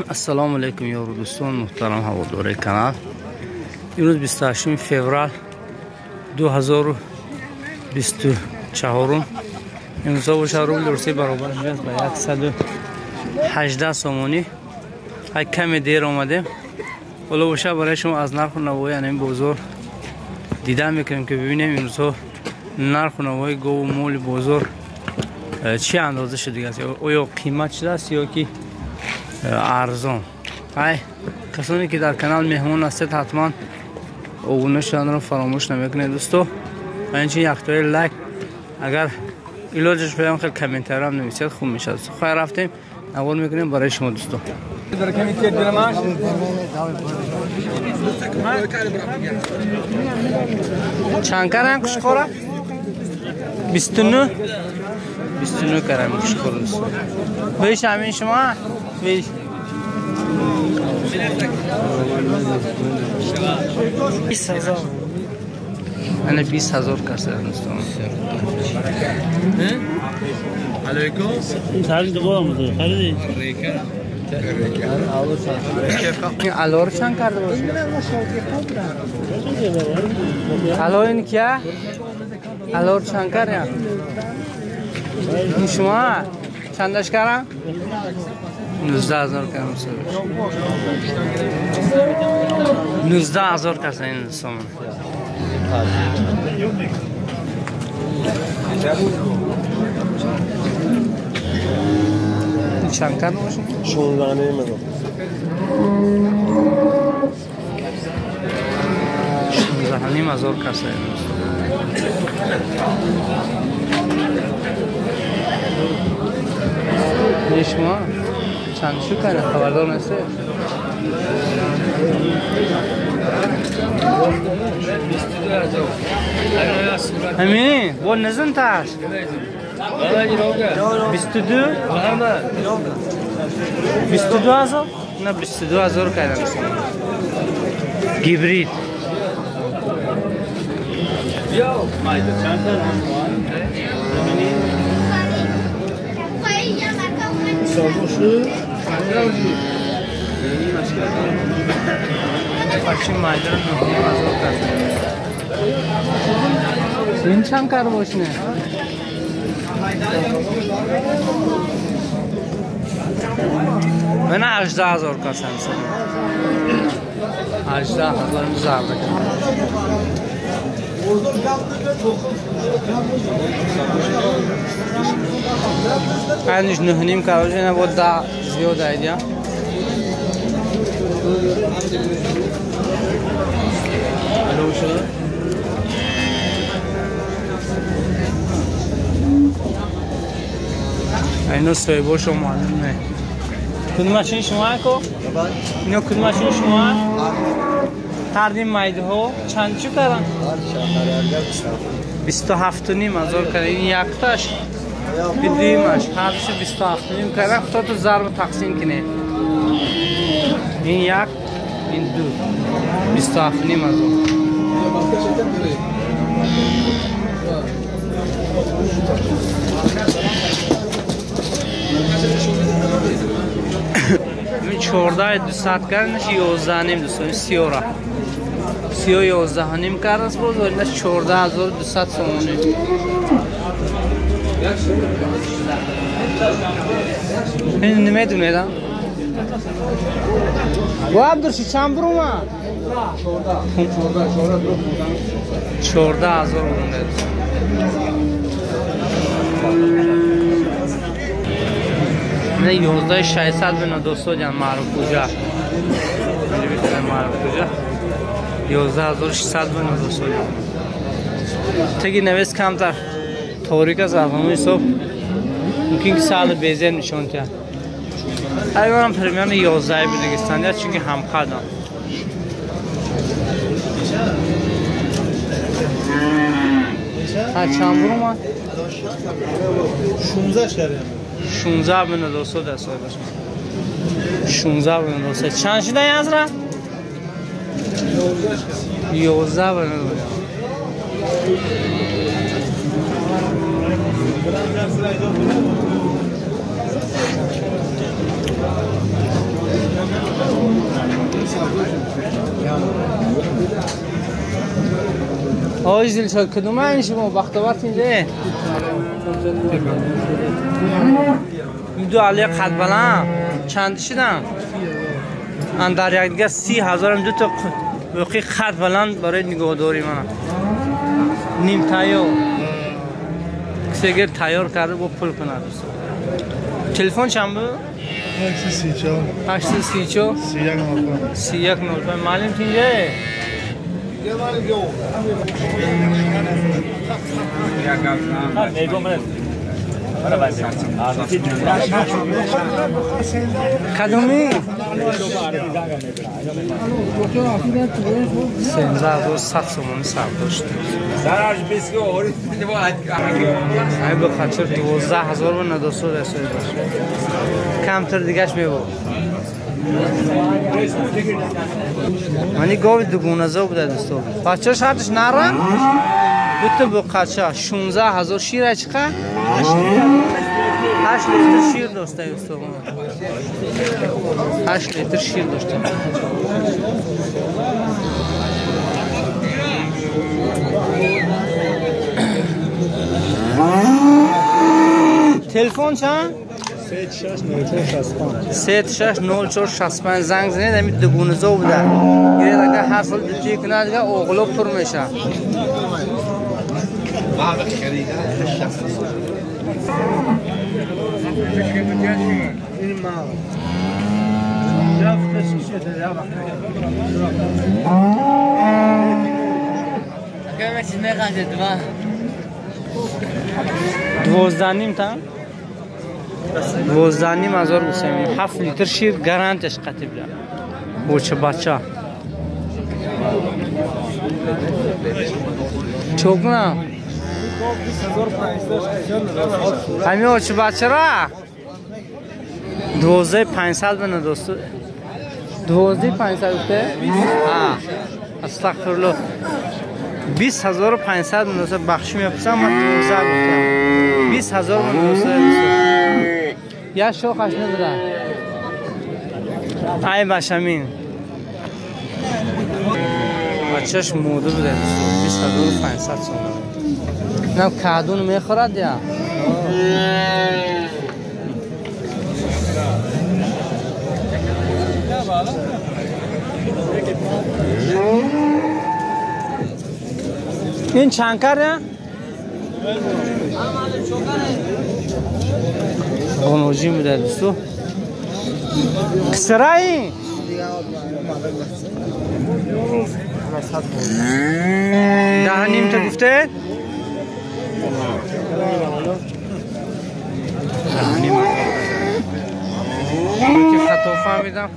Ассалому алайкум ёру дӯстон, муҳтарам ҳаводораи канал. Имрӯз 28 феврал 2024. Имрӯза бошад рубли Русия баробар шудааст ба 118 сомонӣ. Ай каме дер омадем. Ҳоло бошад барои шумо аз нарху навои ин бозор дида мекунем, ки бибинем имрӯзҳо нарху навои гову моли бозор чӣ андоза шудааст, оё қимат шудааст ё ки арзон. Ай касоне ки дар канал меҳмон ҳастед, ҳатман обуна шуданро фаромӯш намекунед дӯсто. Ва инчунин яктои лайк, агар илоҷаш боям хел комментариям нависед, хуб мешавад. Хайр, рафтем навор мекунем барои шумо дӯсто. Чанд карам қушқора? 29. 29 карам қушқора дӯсто. Беш ҳамин шумо? Беш. 20,000. Ана 20,000 каса дӯстон. Алейкум. Салом الو چند کرده باشه؟ الو این کیه؟ الو چند کرده؟ این شما چندش کردم؟ 19,000 کردم. 19,000 کسا این سامان. چند کرده باشه؟ 16,500. 16,500 کسا این. شما چند شو کنه خبردار نیسته؟ همین با نزن تاش 22 22,000 نه 22,000 کردم. گیبرید پاچی مایده رو 9,500 کرد. این چند کار باشنه؟ من 18,000 کسم. 18,000 زرده کردم. پنج نه نیم کاروجه نه بود ده زیاد ایدیا. اینو سایبو شما معلومه. کدوم ماشین شما کو؟ اینو کدوم ماشین شما؟ تردیم مایده ها چند چی کردن؟ 27,500 کردن. این یکتاش بدیمش هرش 27,5 کردن. خدا تو ضرب تقسیم کنه. این یک، این دو، 27,500. این 14,200 کردنش 11,5 دوستان. سیورا سیو 11,5 کردنش باز و اینش 14,200 سومانی. این نمیدونیدم و عبدالشی چند برومد؟ 14,000 برومد. نه 11,600 بنا دوستو جان معروف کجا؟ معروف کجا؟ 11,600 بنا دوستو جان. تگی نویس کمتر تاریک است از همون حساب ممکن که سال بیزن نشون تیان. ایوانم پرمیان 11 بدگستان یا چونکه همقدم. ها چند برومد؟ 16 کردیم. 16 بنا دوستو دست باشه. 16 بنا دوستو. چند شده یازده؟ 11 بنا دوستو. آقای دلشاد کدوم این شما بختاور اینجا؟ این دو علیه قد بلند چند شدن؟ اندر یک دیگه 30,000 دو تا بوقی قد بلند برای نگهداری من نیم تیار کسی اگر تیار کرده با پول کنه. تلفن چند بود؟ 834 3195. معلم اینجا؟ کدومی؟ 13,100 سومانی سودا شد. ای به خاطر 12,000 و ندوسو رسید باشه. کمتر دیگهش میبود. منی گاوی دوگونزا بوده دوستو. بچه شرطش نرم؟ دو تا بقچه 16,000 شیر چقدر؟ 8 لیتر شیر داشته دوستو. 8 لیتر شیر داشته. تلفن چند؟ 360465 زنگ زنید همین دوگونزا بوده. گیره اگر هر سال دوتی کنه دیگه اغلو پر میشه. 12.5 تا 12,500 گوسفند 7 لیتر شیر گارانتش قطعی بوده. بوچه بچه چوکنا همین اوچه بچه را 12,500 بنه دوستو. 12,500 گفته؟ ها استغفرالله. 20,500 بنه بخشی میپرسم من 12 گفتم. 20,000 بنه دوستو. یا شوخش نداره. ای باشمین بچهش موده بوده 20,500 سومانی. نه کادون میخورد یا؟ این چند کاره؟ غنوجی بوده دوستو. قصرایی؟ 10.5 تا گفته؟ 10.5 که خطا فهمیدم.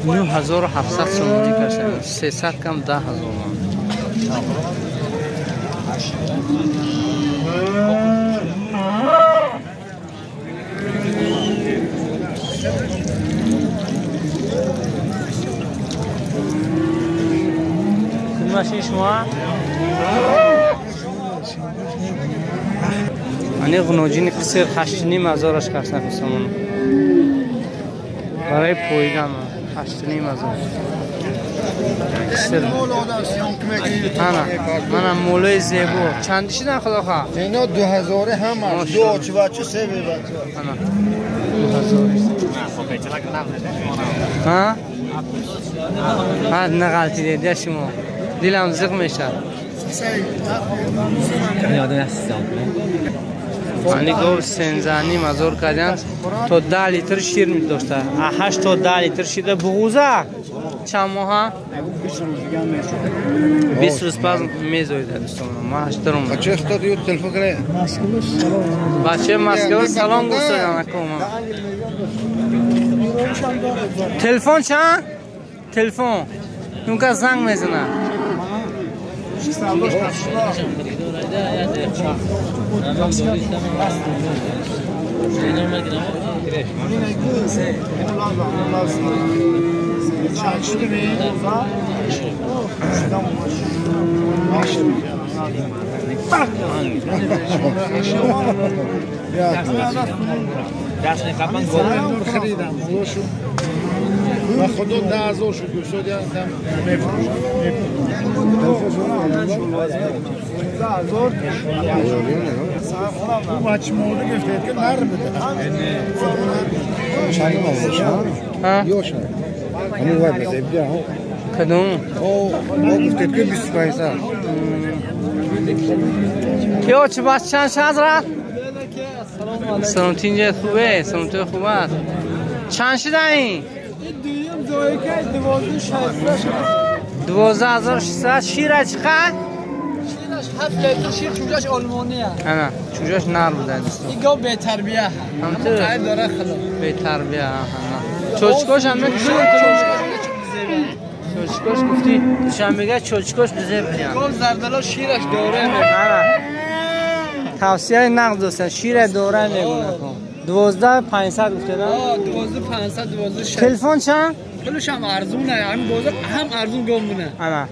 9,700 سومانی کردن. 300 کم 10,000. ماشین شما؟ ани ғуноҷини қисир 8,500 кардам сомон. Барои поидам 8,500. Қисир. Ана, мана молои зебо. Чанд шидан худоха? Ино 2000 ҳама. Ду очвачу се бебачу. Ана. 2000. Ҳа? Ҳа, нағалтиде шумо. Дилам зиқ мешад. Ани гов 13,500 кардян то 10 литр шир медошта. 8 то 10 литр шир буғуза чанд моҳа? 20 рӯз пас мезоида дӯстон. Ма ҳаштарум. Бачаи Москва салом гуфтадам акома. Телефон чанд? Телефон. Нунка занг мезанад. و خدا 10,000 شد دوستان دیدم میفروشم 15000 او بچه مرده گفته که نر بده چند ها یوشن همون وای بده بیا ها کدوم او گفته که 25 سال کیو چه بس چند حضرت سلامتی خوبه سلامتی خوب است چند شده این دویم زایکه 12600 شد 12600 شیره چقدر؟ شیرش 7 لیتر شیر چوجاش آلمانیه نه چوجاش نر بوده دوستان این گاو بی تربیه هم قید داره خدا بی تربیه چوچکاش هم چوچکاش گفتی دوشنبه چوچکاش بزه بودیم گاو زردلا شیرش دوره نه توصیه نقد دوستان شیر دوره میگونه 12500 گفته نه؟ 12500 12600 تلفن چند؟ کلش هم ارزونه هم بازار هم ارزون گمونه. انا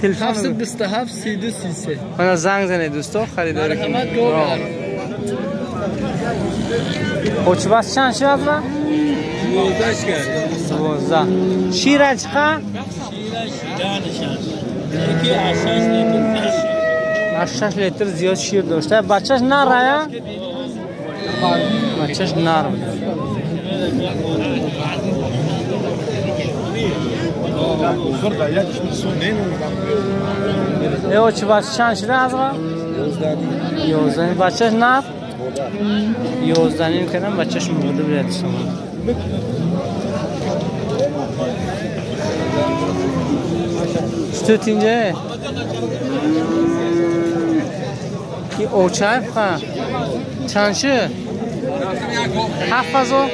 تلفن 727 32 33 انا زنگ زنید دوستا خریداری کنید. بس چند شد را؟ 12 کرد. 12. شیر چقدر؟ شیرش یکی 8 لیتر. 8 لیتر زیاد شیر داشته. بچه‌ش نره؟ بچه‌ش نر بوده. ایو چه بچه چند شده از را؟ 11. بچه‌ش نر؟ 11 نیم کردم بچه‌ش مرده بوده. چطور اینجا؟ این اوچه چند شد؟ 7000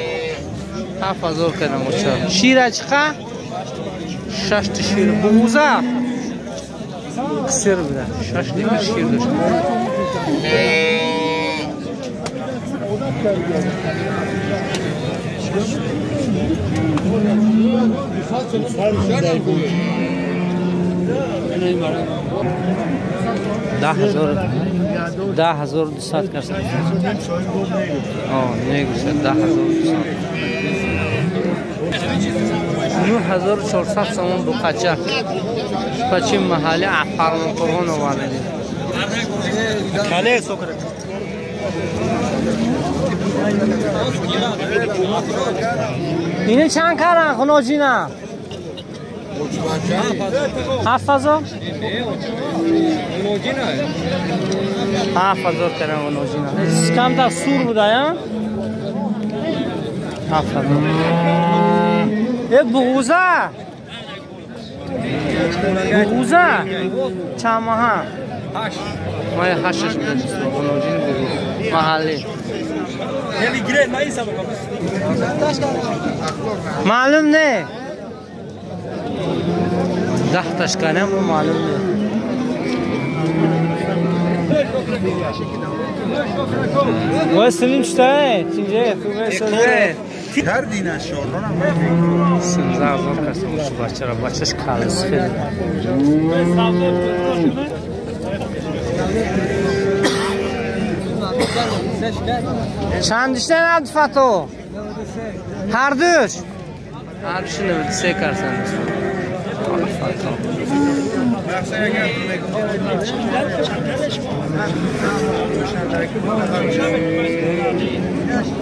7000 کردم اوچه. شیر چقدر؟ 6 تا شیر بوزه قصر بوده 6 لیتر شیر داشت. ده 10200 کرد. نگوشه 10200 9400 سومون بقچه بچه محلی فرمان قرآن آورده. اینه چند کردن خناجینا؟ 7000 7000 کردن خناجینا. کمتر سور بوده یا؟ 7000. بغوزه بغوزه چند ماه؟ 8 ماه. 8 بوده خناجین بغوز محلی. معلوم نه 10 تاش کنم و معلوم نه. وای سلیم چطوره؟ چینجه خوبه سلیم. هر دینه شوران 16000 کس موش بچه را بچهش کالس خیلی. چند دیشتن عبدالفتاح؟ هر دوش؟ هر دوش 93 کرسن.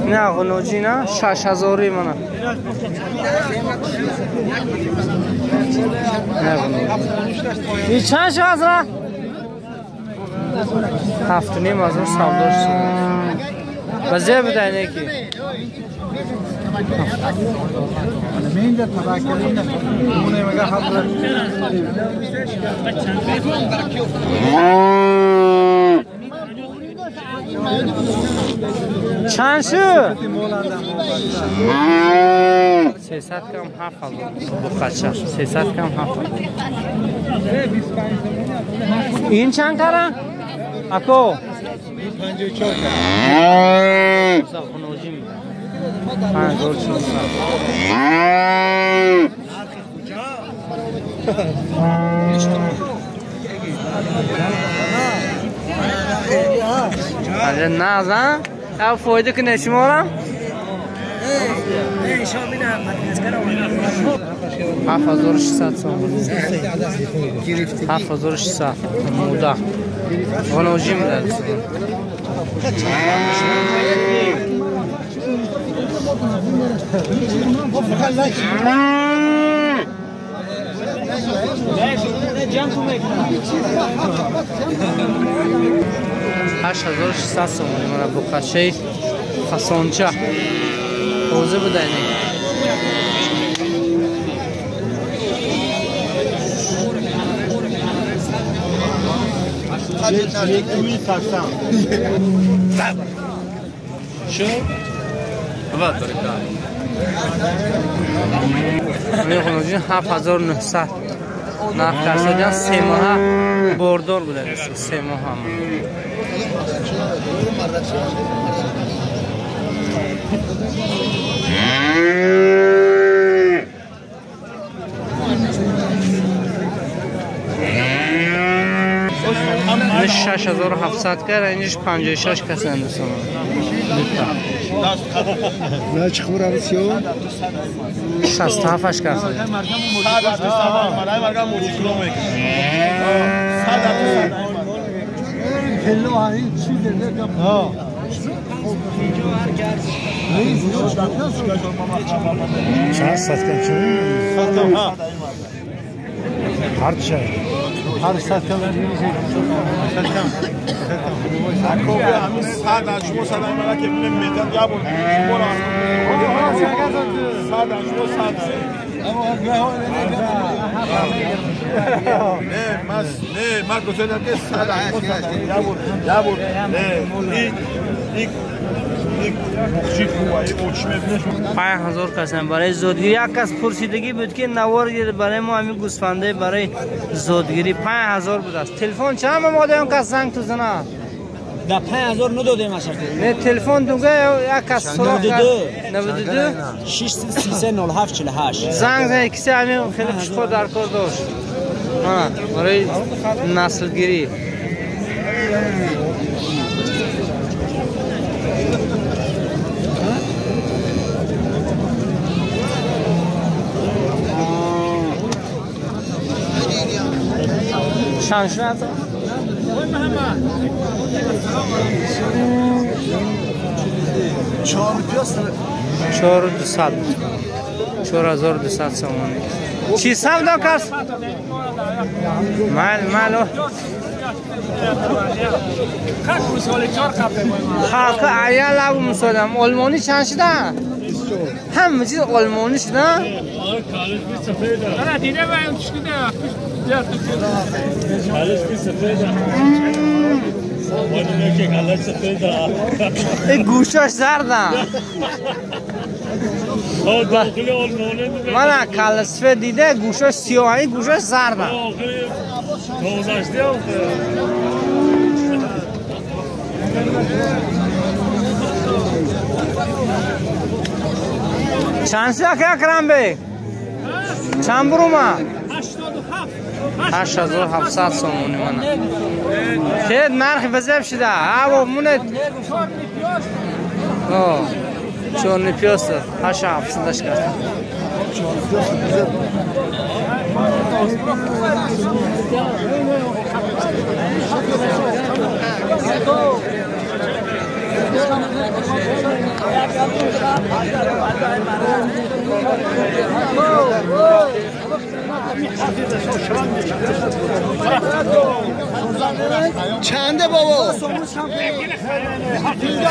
نه غنوجی نه 6000 منه. نه غنوجی. چند شد از را؟ 7,500 سوداش شد. بزه بوده اینه که چند شد؟ 300 کم 7000 بخچه 300 کم 7000. این چند کردن؟ اکو 54 5400. نه او فایده که نشمارم 7600 سوم 7600 موده غنوجی میده. 8600 сомонӣ мана буқашаи фасонча ҳозир буда ин. Мехонаҷин 7900 нарх карсадан 3 моҳа бордор буда, 3 моҳа. Ин 6700 кар, иниш 56 касанд сомон. نه چه خبر عروسیو؟ 67 касанд. چند ساعت کن چون؟ هر چه؟ هر ساعت کن پنج هزار کسان برای زودگیری. یک کس پرسیدگی بود که نوار برای ما همین گوسفنده برای زودگیری 5000 بود است. تلفن چند ماده اون کس زنگ تو زنه؟ دا 5000 ندادیم اصلا. نه تلفن دوگه یک کس سراغ کرد 92 633 07 48 زنگ زد کسی همین خیلی خوشخور در کار داشت. برای نسلگیری. چند شد؟ 4200 4200 سومانی. چی سودا کس؟ مال مالو خاک عیال ابو مسلم آلمانی چند شده؟ همه چیز آلمانی شده؟ این گوشاش زردن. من کل سفید دیده گوشاش سیاهی گوشاش زردن. چند سیاه که اکرم بی؟ چند بروما؟ 8700 سومونی منه که نرخ بزرگ شده. ها مونه چون پیاز 8700 کرد. چنده بابا؟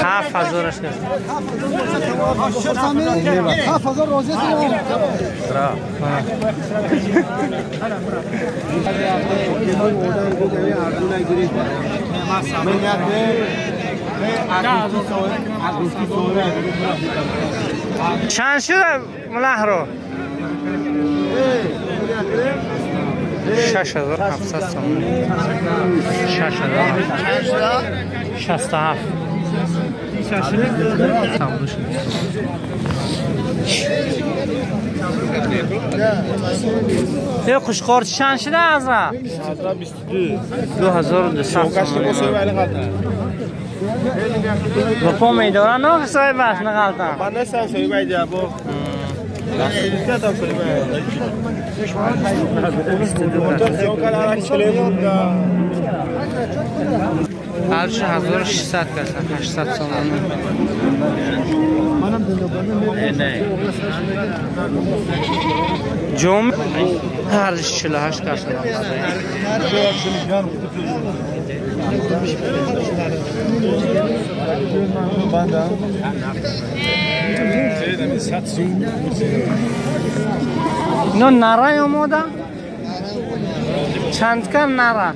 7000 شد. 7000 روزه چند شده ملح رو؟ 6700 سومونی. 6700. 67. یه خوشخور چند شده ازرا؟ 2200. با پا میدارن نه صاحبش نقلتن. من نیستم صاحب ایده با. هرچه 1600 کسن 800 سومانی. جم هرش 48 کسن. اینا نره آماده؟ چند کن نره؟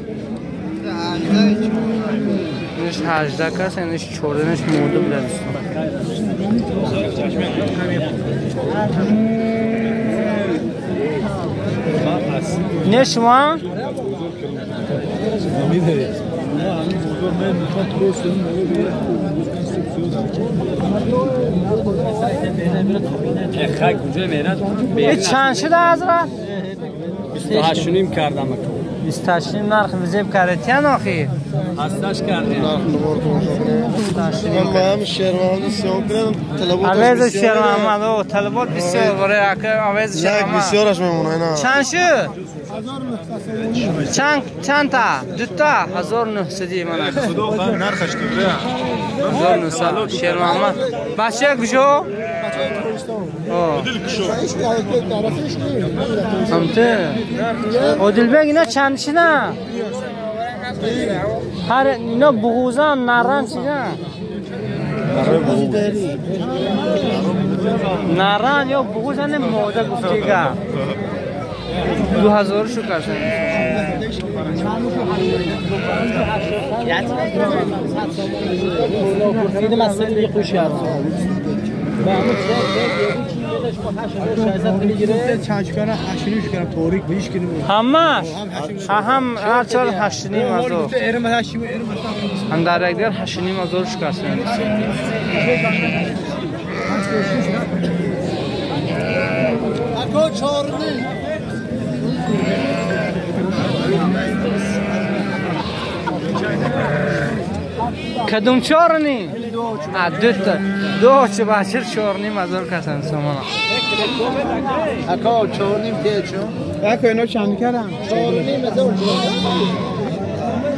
اینش 18 کس، اینش 14، اینش مرده بوده دوستان. نه شما؟ چند شده حضرت؟ 28.5 کردم. 28.5 نرخ وزیب کردین آخی؟ هستش کردیم. من شیرمحمد سیام کردم طلبات. اویز شیرمحمد او طلبات بسیار برای اویز شیرمحمد. بسیارش میمونه اینا. چند شد؟ چند تا؟ دو تا 1900 من. خدا نرخش تو. 1900 شیرمحمد. بچه کجا؟ همته عادل اینا چند شدن؟ هر اینا بغوزان نران چیزن؟ نران یا بغوزان ماده گفتیگه 2000 شو کردن. همش هم هر چهار 8.5 هزار. هم در یک دیگر 8.5 هزار شکستن. کدوم 4.5؟ دو تا دو چه بچه 4.5 هزار کسن سامان. اکا 4.5 ته چون؟ اکا اینا چند کردم؟ 4.5 هزار.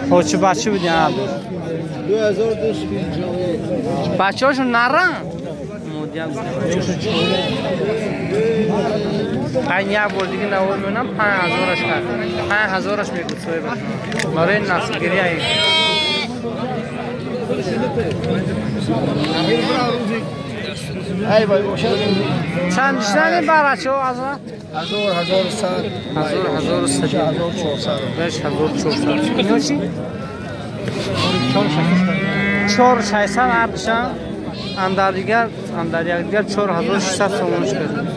او چه بچه بودی عبد؟ 2251. بچه هاشون نرن؟ مودیم پنج یک بار دیگه نوار میونم 5000 کرد. 5000 میگود صاحب برای نسلگیری ای. چند شدن بچه ها از 1000 1100 1100 1400 1400. اینا چی؟ 4600 هردشان اندر دیگر اندر یک دیگر 4600 سومونش کرد.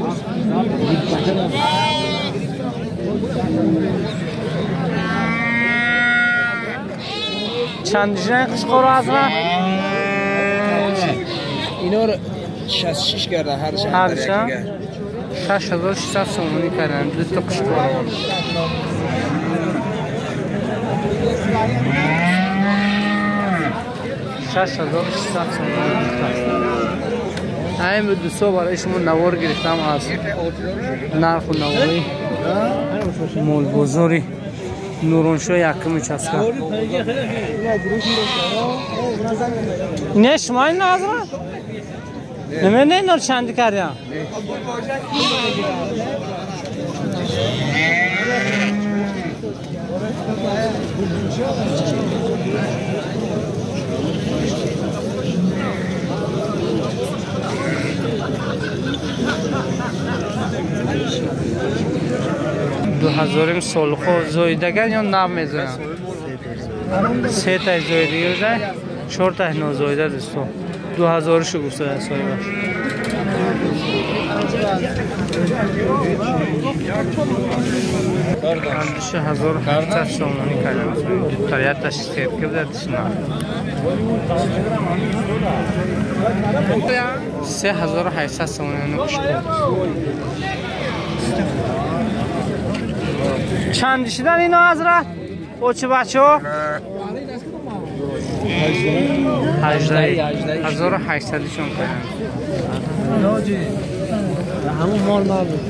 چند جنگ قشقور از را؟ اینا رو 66 کرده هر شب. 6600 سومونی کردن دو تا قشقور. 6600 سومونی. همین دوستا برای شما نوار گرفتم از نرخ و نواری مول بازاری نورانشاه یکم چسکا. نه شما این حضرت؟ نه نه نه چند کردیم؟ دو هزارم سالخو زایدگن یا نو میزنن؟ سه تا زایدگی بزن، 4 تا نازایده دوستو. 2000 شو گفته صاحبش. 8700 سومونی کردم. دو تا یه تاش سیر که بوده نه. 3800 сомонӣ чанд шидан ино ҳазрат очи бачаҳо 1800 шон карданд. ҳамон мол набуд.